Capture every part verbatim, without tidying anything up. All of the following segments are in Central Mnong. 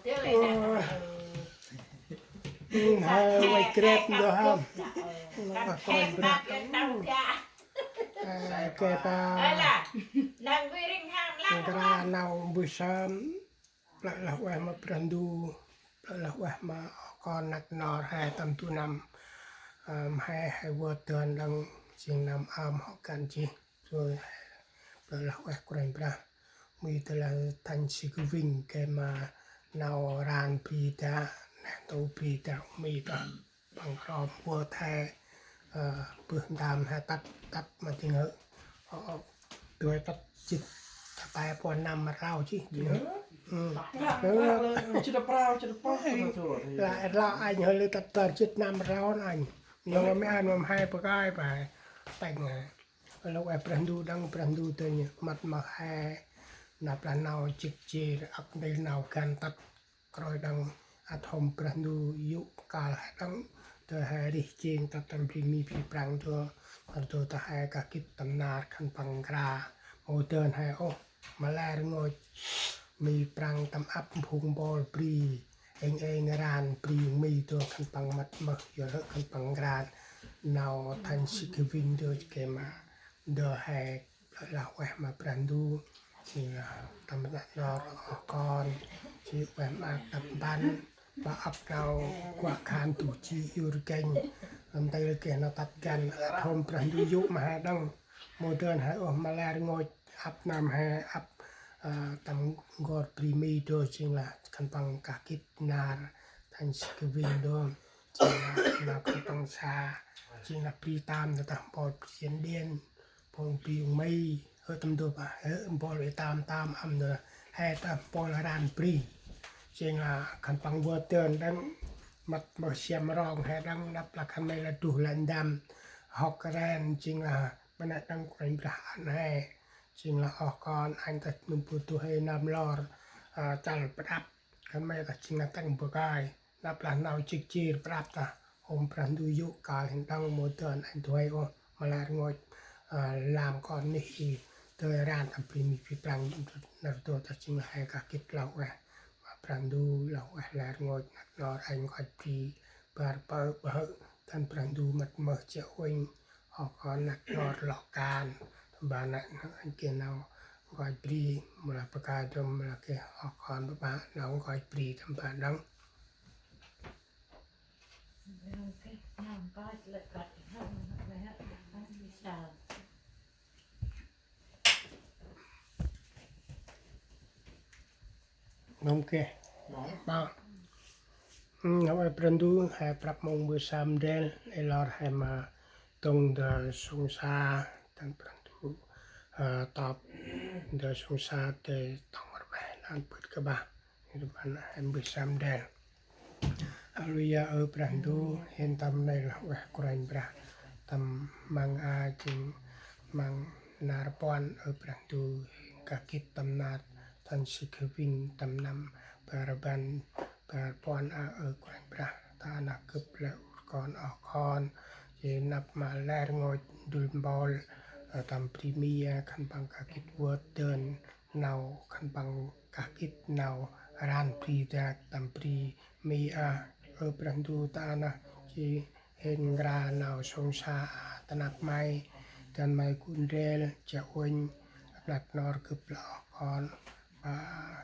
Ơ, hai vay grep ndo ham. Ơ, Kôranh Brah. Ơ, geh ta nkra nau mbơh sơm. Plơ̆ lah ueh ma Brah Ndu, plơ̆ lah ueh ma oh kon năk nor he tâm du năm, ơ, ma he, he vơt dơn đăng jêng năm ơm hŏ găn jêh. Rồi plơ̆ lah ueh Kôranh Brah. Mi tơ lah Thanksgiving gay ma nau ran bri dak, neh ntu bri dak mi tơ. Păng rom vơt he, ơ, bơh ntơm he tât, tât ma jêng hơ. Ơ, ơ, dơi tât jêt, tât pe puăn năm rlau jêh. Jêh. Ơ. Lah, ơ, lah, lah, jêt prao, jêt prao, ơ, jêh. Lah, lah, anh hơi lư tât bar jêt năm rlau anh. Nau ma mê̆ ăn ma he bơh kơi pa. Têng he. Lah ueh Brah Ndu đăng Brah Ndu dơi nhơ. Măt ma he. Năp lah nau jêh jêr, ăp ntil nau găn tât. Kroi đăng ăt hôm Brah Ndu yô̆ kal he đăng, dơi he rêh jêng tât tâm bri mi bri prăng dô, nar dô ta he kah gĭt tâm nar khân păng nkra, mâu dơn he ôh, ma lĕ rngôch mi prăng tâm ăp phung mpôl bri, êng êng ran bri mi dô khân păng mât mơh, yor hơ̆ khân păng nkra, nau Thanksgiving dô gay ma, dô he Plơ̆ lah ueh ma Brah Ndu, jêng lah tâm năk nor oh kon, jêh ueh ma tâm ban, ba ăp nau guă khan du jêh yor kêng, ntil geh nau tât găn, ăt hôm Brah Ndu yô̆ ma he đăng, mâu dơn he ôh ma lĕ rngôch, ăp nơm he, ăp, ơ, tâm n'gor bri mi dô, jêng lah khân păng kah gĭt nar, Thanksgiving dô, jêng lah nau khân păng sa, jêng lah bri tơm, tơdah mpôl bri Indian, mpôl bri ung Mi, hơ tâm dô pa, hơ mpôl i tơm tơm ăm nơ, he tơm mpôl ran bri. Jêng lah khân păng vơt dơn đăng, măt mơh siăm rong he đăng, năp lah khân may lah duh lah ndăm, hŏk ren, jêng lah bơnê đăng Kôranh Brah ăn he. Jêng lah oh kon, anh tât nâm bu duh he nơm lor, ơ, chăl pơđăp, khân may tât jêng lah tăng bơh kơi. Năp lah nau jêh jêr prăp ta, hôm Brah Ndu yô̆ kal hên đăng mâu dơn anh dơi ôh, ma lĕ rngôch, ơ, lam kon nih i, dơi ran tâm bri mi bri prăng, nar dô ta jêng lah he kah gĭt lah ueh ma Brah Ndu, lah ueh lĕ rngôch năk nor anh nkoch bri, bar pơ bơh, dăn Brah Ndu mât mơh chiă uănh, oh kon năk nor lŏ kan, tâm ban năk nor anh geh nau nkoch bri, mâu lah bơh kơi dôm, mâu lah geh oh kon bơh ba nau nkoch bri tâm ban đăng. Nông geh. Ba. Nau ueh Brah Ndu, he prăp mông mbơh sơm ndrel, ê lor he ma dŏng ndơ sông sa, dăn Brah Ndu, ơ, tŏp ndơ sông sa, dơi tŏng rveh, năn bưt kơ bah. Ri bân he mbơh sơm ndrel. Haleluya, ơ Brah Ndu, hên tâm nây lah ueh Kôranh Brah. Tâm măng a jêng măng nar puăn, ơ Brah Ndu, hên kah gĭt tâm nar Thanksgiving tâm năm bar rbăn bar puăn a, ơ Kôranh Brah. Ta năp gâp lĕ ur kon oh kon, jêh năp ma lĕ rngôch ndŭl mpôl, ơ, tâm bri mi a, khân păng kah gĭt vơt dơn nau, khân păng kah gĭt nau ran bri dak tâm bri mi a, ơ Brah Ndu ta nơh, jêh hên nkra nau sông sa a ta năp may, dăn may gŭ ndrel, chiă uănh, năk nor gâp lĕ oh kon, ba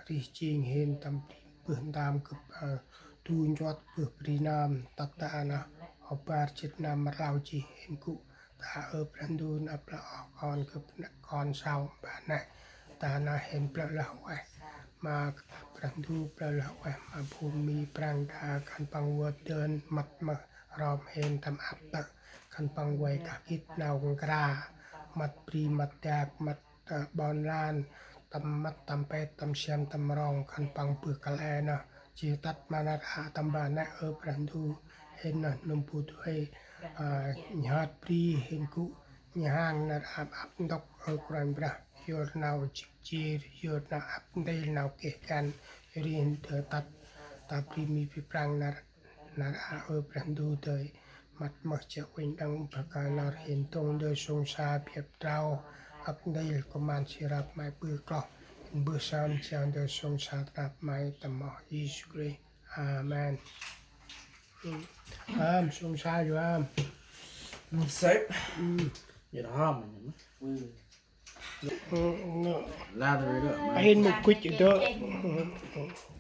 rêh jêng hên tâm bri bơh ntơm gâp, ơ, du nchuăt bơh bri nơm, tât ta nơh, hŏ bar jêt năm rlau jêh hên gŭ, ta ơ Brah Ndu năp lĕ oh kon gâp năk kon sau ba nĕ. Ta nơh hên plơ̆ lah ueh ma Brah Ndu, plơ̆ lah ueh ma phung mi prăng đa khân păng vơt dơn mât mơh rom hên tâm ăp tơ̆ khân păng vay kah gĭt nau nkra mât bri mât dak mât, ơ, ƀon lan tâm mât tâm pet tâm siăm tâm rong khân păng bơh kăl e nơh. Jêh tât ma nar a tâm ban nĕ ơ Brah Ndu hên nơh nâm bu du huê, ơ, nhhơt bri hên gŭ nhhang nar a ăp ntŭk ơ Kôranh Brah. Yor nau jêh jêr, yor nau ăp ntil nau geh găn, yor hên dơi tât ta bri mi bri prăng nar, nar a ơ Brah Ndu dơi mât mơh chiă uănh đăng bơh kơi lor hên dŏng ndơ sông sa biăp drao ăp ntil kman sirăp may ƀư kloh. Bơh sơm chiăng dơ sông sa trap may tâm oh Yêsu Krist. Amen. Am sông sa yu am. Sep. Yơh ham. Pin mô kuch dơ.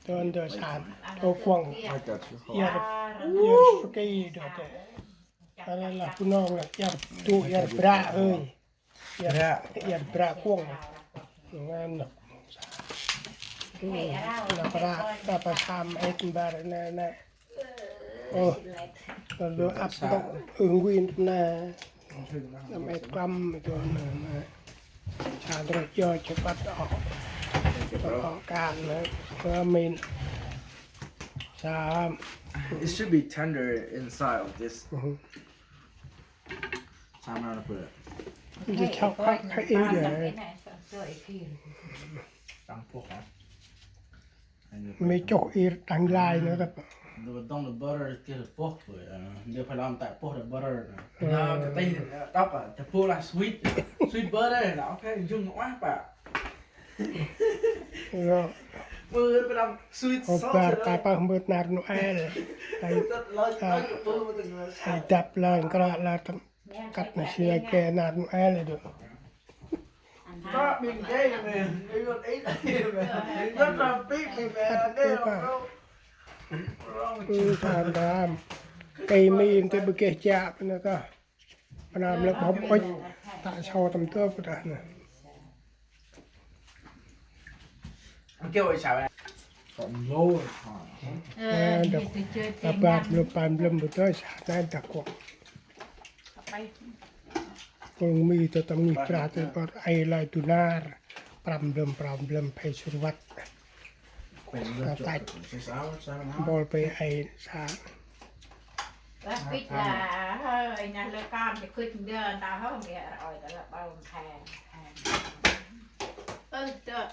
Dơ dơ sa. Dơ kuăng. Yơh yơh sukê dơ dơ. Ala lah punong lah yơh tu yơh bra hơi. Yơh bra kuăng. Ngan năp. Năp bra năp sam et bar na na. Ô, lu ăp ntŭk ư nguyn na. Năp et kăm tu na na. Sa ndrôk yo chê băt ôh. Ôh kan na. Amen. Sa. It should be tender inside of this. Sa mrao năp bra. Ndri chok kha kha in dơ. Tăng pok hả? Mê chok ir tăng lai na tăp. Ndơ dong đơ butter kê đơ pok bơi. Ndơ phải làm tại pok đơ butter na. Ndơ kơ tây đọc à, the pok là sweet. Sweet butter là ok, dùng quá pă. Ơ. Mơ phải làm sweet sauce. Bar ta pah mbơt nar Noel. Ai dăp lơi nkră lơi tăm. Kăt na si lơi kê nar Noel dơ. Not being gay, man. You don't eat here, man. You're not trying to beat me, man. Damn, bro. What's wrong with you? Tham tham. Kê mi ntê bơ kê chă pơ na ta. Pơ na lăp hŏp ŭch. Ta sau tâm tơ pơ ta na. Kêu ơi sao vậy? Còn lô. Ơ, abat lŭm pan lŭm bơ tơ sa na ta kuăng. Kôl mi tơ tâm ngih prah tơ băt ai lai du nar. Prăm lŭm prăm lŭm phê sur văt. Tăch. Bol phê ai sa. Lah pit lah hơi, na lơ kan chê khŭt ndơ ta hŏ, mi ơi ta lơ ƀâo khe. Ơ, tơ.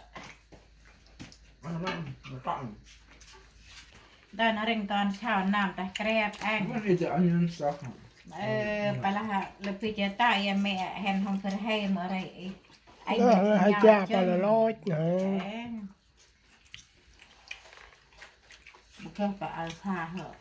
Đa na rêng kon chao nam ta krep ang. Ơ, pala ha, lơ pit ya ta ya mẹ hen hông phơi he mơ rê. Ai mẹ ha cha pala lôch na. Bơ kơ pa al sa hơ.